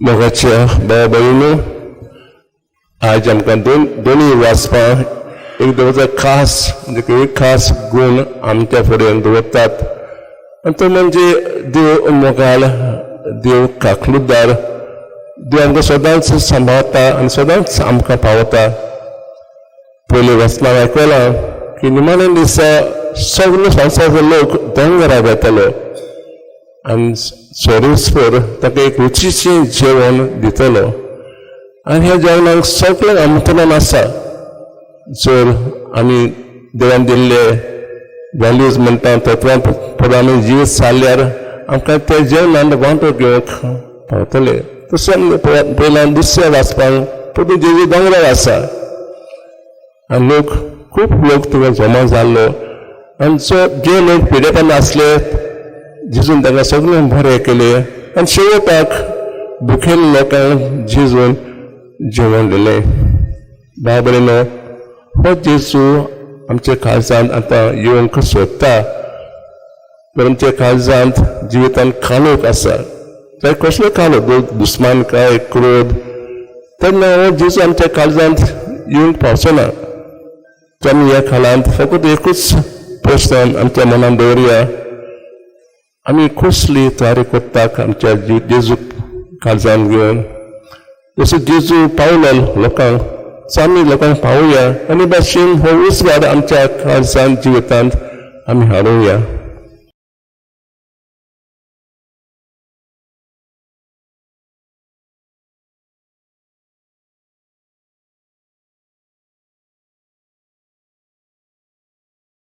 मोगाच्या भाव भयणीनो, आज आमकां दोन दोनूय वाचपां एक देवाचो खास म्हणजे एक खास गूण आमच्या फुडें दवरतात आनी तो म्हणजे देव मोगाळ, देव काकलुदार. देव आमकां सदांच सांबाळता आनी सदांच आमकां पावता. पयलीं वाचनाक आयकलां की निमाण्या दिसा सगळे संवसाराचो लोक दोंगरार वेतलो आनी सर्वेस्पर ताका एक रुचीचें जेवण दितलो आनी ह्या जेवणाक सगळें आमंत्रण आसा. जर आमी देवान दिल्ले व्हॅल्यूज म्हणटा, तत्वां प्रमाणे आमी जिवीत सारल्यार आमकां ते जेवणान वांटो घेवंक पावतले. तशें आमी पयल्यान दुसऱ्या वाचपाक परतून जेजू दोंगरार आसा आनी लोक, खूब लोक थंय जमा जाल्लो आनी जो जे लोक पिडेपण आसले, जेजून तांकां सगळें बरें केलें आनी शेवटाक भुकेल्ल्या लोकांक जेजून जेवण दिलें. भाव भयणीनो, हो जेजू आमच्या काळजांत आतां येवंक सोदता. तर आमच्या काळजांत, जिवितांत काळोख आसा, जाय कसलो काळोख, दुस्मानकाय, क्रोध, तेन्ना हो जेजू आमच्या काळजांत येवंक पावचो ना. तर आमी ह्या काळांत फकत एकूच प्रश्न आमच्या मनांत दवरुया: आमी कसली तयारी करता आमच्या जेजूक काळजांत घेवन? जसो जेजू पावलो लोकांक, सो आमी लोकांक पावया आनी भाशेन हो उजवाड आमच्या काळजांत, जिवितांत आमी हाडुया.